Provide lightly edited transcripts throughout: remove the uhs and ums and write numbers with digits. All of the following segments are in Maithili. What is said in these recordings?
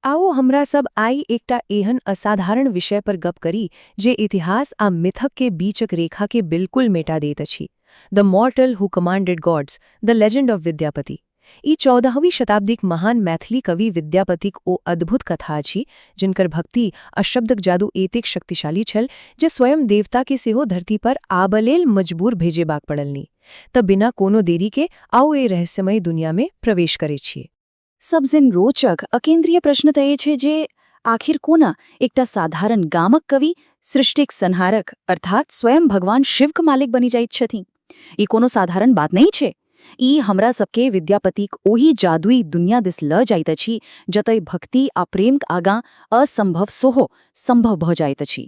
आओ हमरा सब आइ एकटा एहन असाधारण विषय पर गप करी जे इतिहास आ मिथक के बीचक रेखा के बिल्कुल मेटा दैत अछि। The mortal who commanded gods, the legend of Vidyapati. ई 14वीं शताब्दीक महान मैथिली कवि विद्यापतिक ओ अद्भुत कथा अछि जिनकर भक्ति आ शब्दक जादू एतेक शक्तिशाली छल जे स्वयं देवता के सेहो धरती पर आबऽ लेल मजबूर भेजेबाक पड़लनि। तऽ बिना कोनो देरी के आउ एहि रहस्यमयी दुनिया में प्रवेश करै छी। सबसँ रोचक आ केंद्रीय प्रश्न तऽ ई छै जे आखिर कोना एकटा साधारण गामक कवि सृष्टिक संहारक अर्थात स्वयं भगवान शिवक मालिक बनि जाइत छथिन। ई कोनो साधारण बात नहि छै। ई हमरा सबके विद्यापतिक ओहि जादुई दुनिया दिस लऽ जाइत अछि जतय भक्ति आ प्रेमक आगाँ असंभव सेहो संभव भऽ जाइत अछि।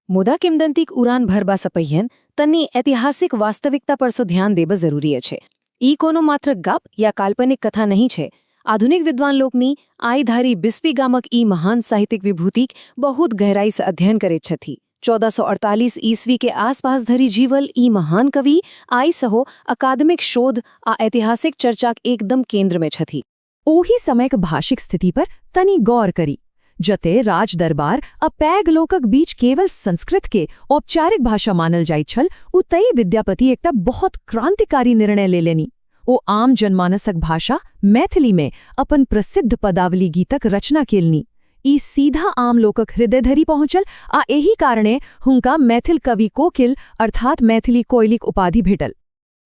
मुदा किंवदंतीक उड़ान भरबा सँ पहिने तनी ऐतिहासिक वास्तविकता पर सो ध्यान देब जरूरी अछि। ई कोनो मात्र गप या काल्पनिक कथा नहीं छै। आधुनिक विद्वान लोकनि आइ धरि बिस्फी गामक ई महान साहित्यिक विभूतिक बहुत गहराई से अध्ययन करैत छथि। 1448 ईस्वी के आसपास धरि जीवल ई महान कवि आइ सहो अकादमिक शोध आ ऐतिहासिक चर्चाक एकदम केंद्र में छथि। ओही समयक भाषिक स्थिति पर तनी गौर करी, जते राज दरबार आ पैघ लोकक बीच केवल संस्कृत के औपचारिक भाषा मानल जाइत छल, ओतहि विद्यापति एकटा बहुत क्रांतिकारी निर्णय ले लेनी। ओ आम जनमानसक भाषा मैथिली में अपन प्रसिद्ध पदावली गीतक रचना केलनि। ई सीधा आम लोकक हृदय धरि पहुंचल आ एही कारणे हुनका मैथिल कवि कोकिल अर्थात मैथिली कोयलिक उपाधि भेटल।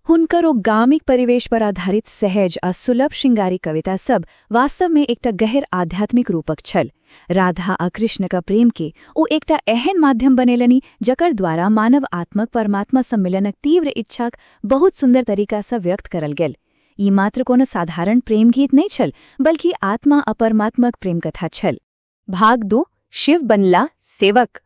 हुनकर ओ गामिक परिवेश पर आधारित सहज आ सुलभ श्रृंगारिक कविता सब वास्तवमे एकटा गहर आध्यात्मिक रूपक छल। राधा आ कृष्णक प्रेम के ओ एकटा एहन माध्यम बनेलनि जकर द्वारा मानव आत्मक परमात्मा सम्मिलनक तीव्र इच्छाक बहुत सुंदर तरीकासँ व्यक्त करल गेल। ई मात्र कोनो साधारण प्रेम गीत नहि छल, बल्कि आत्मा आ परमात्माक प्रेम कथा छल। भाग 2, शिव बनला सेवक।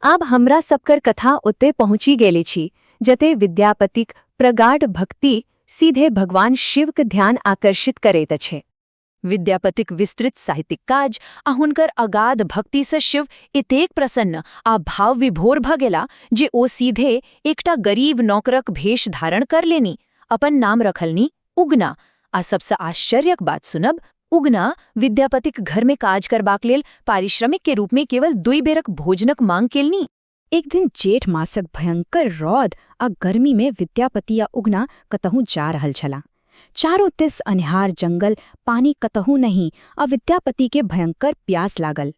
आब हमरा सबकर कथा ओते पहुँची गेले छी जते विद्यापतिक प्रगाढ़ भक्ति सीधे भगवान शिवक ध्यान आकर्षित करैत अछि। विद्यापतिक विस्तृत साहित्यिक काज आ हुनकर अगाध भक्तिसँ शिव एतेक प्रसन्न आ भाव विभोर भऽ गेला जे ओ सीधे एकटा गरीब नौकरक भेष धारण कर लेनी, अपन नाम रखलनी उगना आ सबसँ आश्चर्यक बात सुनब, उगना विद्यापतिक घर में काज करबाक लेल पारिश्रमिक के रूप में केवल 2 बेरक भोजनक मांग केलनी। एक दिन जेठ मासक भयंकर रौद आ गर्मी में विद्यापति आ उगना कतहु जा रहल छला। चारों दिस अन्हार जंगल, पानी कतहु नहीं आ विद्यापति के भयंकर प्यास लागल।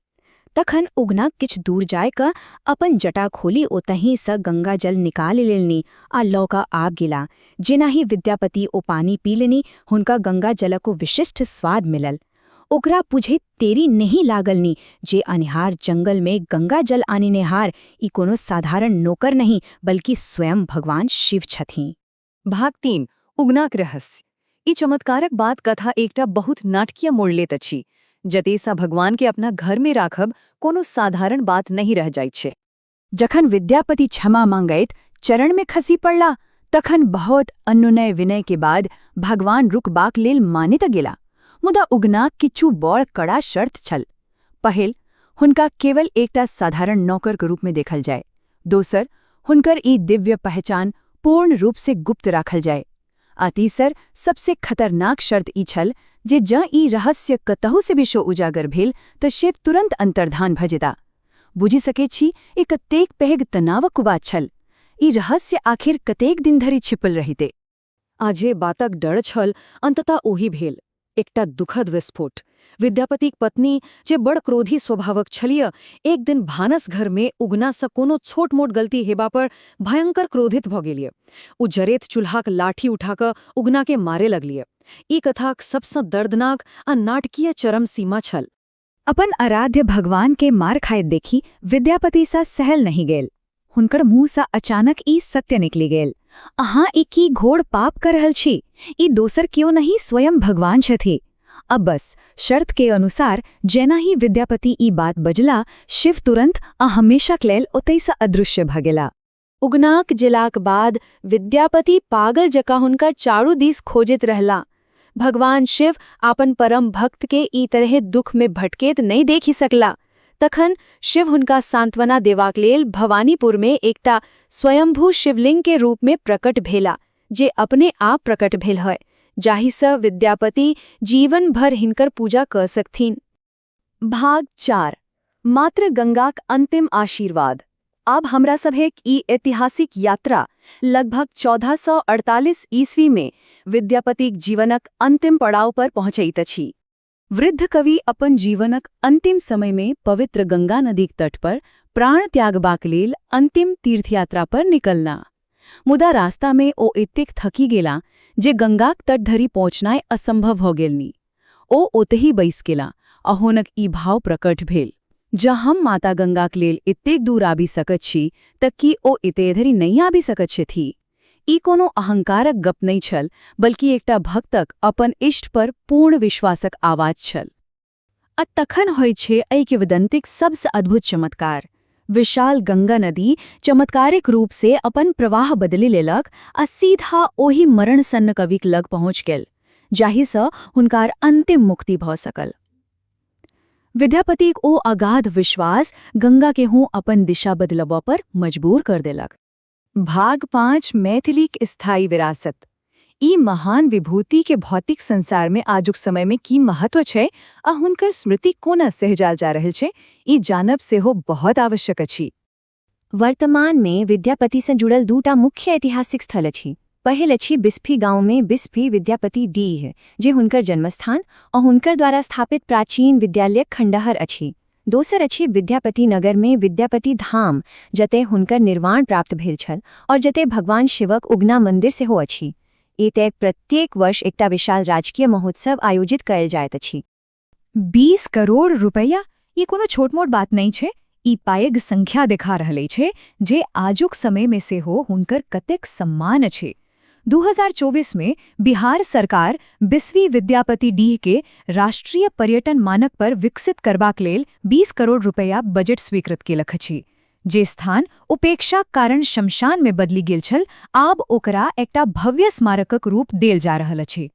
तखन उगना किछु दूर जाय कऽ अपन जटा खोली ओतहि सँ गंगा जल निकालि लेलनि आ लऽ कऽ आबि गेला। जेनाहि विद्यापति ओ पानी पी लेनी, हुनका गंगा जलक ओ विशिष्ट स्वाद मिलल। ओकरा बुझैत देरी नहि लागलनि जे अन्हार जंगल में गंगा जल आनिनेहार ई कोनो साधारण नौकर नहीं, बल्कि स्वयं भगवान शिव छथिन। भाग 3, उगनाक रहस्य। ई चमत्कारक बाद कथा एकटा बहुत नाटकीय मोड़ लेत अछि, जतेसा भगवान के अपना घर में राखब कोनो साधारण बात नहीं रह जाइत छै। जखन विद्यापति क्षमा मांगैत चरण में खसी पड़ला, तखन बहुत अनुनय विनय के बाद भगवान रुकबाक लेल मानि तऽ गेला, मुदा उगनाक किछु बड़ कड़ा शर्त छल। पहिल, हुनका केवल एकटा साधारण नौकर के रूप में देखल जाय। दोसर, हुनकर ई दिव्य पहचान पूर्ण रूप से गुप्त राखल जाय। आ तीसर, सबसे खतरनाक शर्त ई छल जे जँ ई रहस्य कतहु से भी उजागर भेल तऽ शिव तुरंत अंतर्धान भऽ जेता। बुझि सकै छी ई कतेक पैघ तनावक बात छल। ई रहस्य आखिर कतेक दिन धरि छिपल रहिते। आ जे बातक डर छल, अंततः ओही भेल, एकटा दुखद विस्फोट। विद्यापतिक पत्नी, जे बड़ क्रोधी स्वभावक छलिय, एक दिन भानस घर में उगना सँ कोनो छोट मोट गलती हेबा पर भयंकर क्रोधित भऽ गेलियै। ओ जरेत चूल्हाक लाठी उठा कऽ उगना के मारे लगलियै। ई कथाक सबसँ दर्दनाक आ नाटकीय चरम सीमा छल। अपन आराध्य भगवान के मार खाइत देखी विद्यापति सा सहल नहीं गेल। हुनकर मुंह सा अचानक ई सत्य निकली गेल, अहाँ ई की घोर पाप कर रहल छी? ई दोसर क्यों नहीं, स्वयं भगवान छथि। अब बस शर्त के अनुसार जेना ही विद्यापति ई बात बजला, शिव तुरंत आ हमेशाक लेल ओतहि अदृश्य भ गेला। उगनाक जिलाक बाद विद्यापति पागल जकाँ हुनकर चारू दिस खोजैत रहला। भगवान शिव आपन परम भक्त के ई तरहे दुख में भटकेत नहीं देखि सकला। तखन शिव हुनका सांत्वना देबाक लेल भवानीपुर में एकटा स्वयंभू शिवलिंग के रूप में प्रकट भेला, जे अपने आप प्रकट भेल है, जाहिसँ विद्यापति जीवन भर हिनकर पूजा कऽ सकथिन। भाग 4, मातृ गंगाक अंतिम आशीर्वाद। आब हमरा सभक ई ऐतिहासिक यात्रा लगभग 1448 ईस्वी में विद्यापतिक जीवनक अंतिम पड़ाव पर पहुँचैत अछि। वृद्ध कवि अपन जीवनक अंतिम समय में पवित्र गंगा नदीक तट पर प्राण त्यागबाक लेल अंतिम तीर्थयात्रा पर निकलना, मुदा रास्ता में ओ एतेक थकि गेला जे गंगाक तट धरि पहुँचनाइ असंभव भऽ गेलनि। ओ ओतहि बैस गेला आ हुनक ई भाव प्रकट भेल, जँ हम माता गंगाक लेल एतेक दूर आबि सकैत छी तऽ की ओ एते धरि नहि आबि सकैत छथि? ई कोनो अहंकारक गप नहि छल, बल्कि एकटा भक्तक अपन इष्ट पर पूर्ण विश्वासक आवाज छल। आ तखन होइ छै एहि किंवदंतीक सबसँ अद्भुत चमत्कार। विशाल गंगा नदी चमत्कारिक रूप से अपन प्रवाह बदलि लेलक आ सीधा ओहि मरणसन्न कविक लग पहुँच गेल, जाहिसँ हुनकर अंतिम मुक्ति भऽ सकल। विद्यापतिक ओ अगाध विश्वास गंगा के हूँ अपन दिशा बदलबऽ पर मजबूर कर देलक। भाग 5, मैथिलीक स्थायी विरासत। ई महान विभूति के भौतिक संसार में आजुक समय में की महत्व छै आ हुनकर स्मृति कोना सहेजाल जा रहल छै, ई जानब सेहो बहुत आवश्यक अछि। वर्तमान में विद्यापति से जुड़ल दूटा मुख्य ऐतिहासिक स्थल अछि। पहिल अछि बिस्फी गांव में बिस्फी विद्यापति डीह, जे हुनकर जन्मस्थान और हुनकर द्वारा स्थापित प्राचीन विद्यालयक खंडहर अछि। दोसर अछि विद्यापति नगर में विद्यापति धाम, जतय हुनकर निर्वाण प्राप्त भेल छल और जतय भगवान शिवक उगना मंदिर सेहो अछि। एतय प्रत्येक वर्ष एकटा विशाल राजकीय महोत्सव आयोजित कयल जाइत अछि। 20 करोड़ रुपैया, ई कोनो छोट मोट बात नहि छै। ई पैघ संख्या देखा रहल छै जे आजुक समयमे सेहो हुनकर कतेक सम्मान अछि। 2024 में बिहार सरकार बिस्फी विद्यापति डीह के राष्ट्रीय पर्यटन मानक पर विकसित करबाक लेल 20 करोड़ रुपैया बजट स्वीकृत केलक अछि। जे स्थान उपेक्षाक कारण शमशान में बदलि गेल छल, आब ओकरा एकटा भव्य स्मारकक रूप देल जा रहल अछि।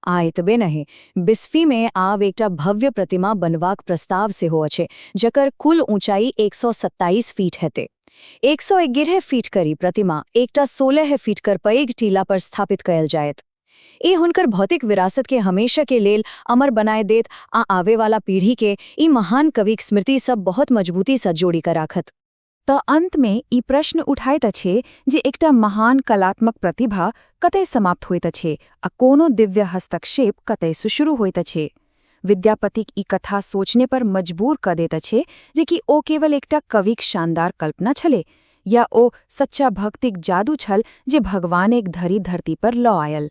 आ एतबे नहि, बिस्फी में आब एकटा भव्य प्रतिमा बनबाक प्रस्ताव सेहो अछि, जकर कुल ऊंचाई 127 फीट हेतै। 111 फीट करी प्रतिमा एकटा 16 फीट कर पैघ टीला पर स्थापित कयल जायत। ई हुनकर भौतिक विरासत के हमेशा के लेल अमर बनाए देत आ आवे वाला पीढ़ी के ई महान कविक स्मृति सब बहुत मजबूती से जोड़ी कर राखत। तऽ अंतमे ई प्रश्न उठाइत अछि जे एकटा महान कलात्मक प्रतिभा कतय समाप्त होइत अछि आ कोनो दिव्य हस्तक्षेप कतयसँ शुरू होइत अछि। विद्यापतिक ई कथा सोचने पर मजबूर कऽ दैत अछि जे कि ओ केवल एकटा कविक शानदार कल्पना छलै या ओ सच्चा भक्तिक जादू छल जे भगवान एक धरि धरती पर लऽ आयल।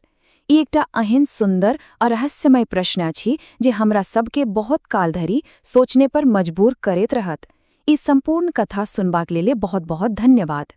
ई एकटा एहन सुन्दर आ रहस्यमय प्रश्न अछि जे हमरा सबके बहुत काल धरि सोचने पर मजबूर करैत रहत। ई सम्पूर्ण कथा सुनबाक लेल बहुत बहुत धन्यवाद।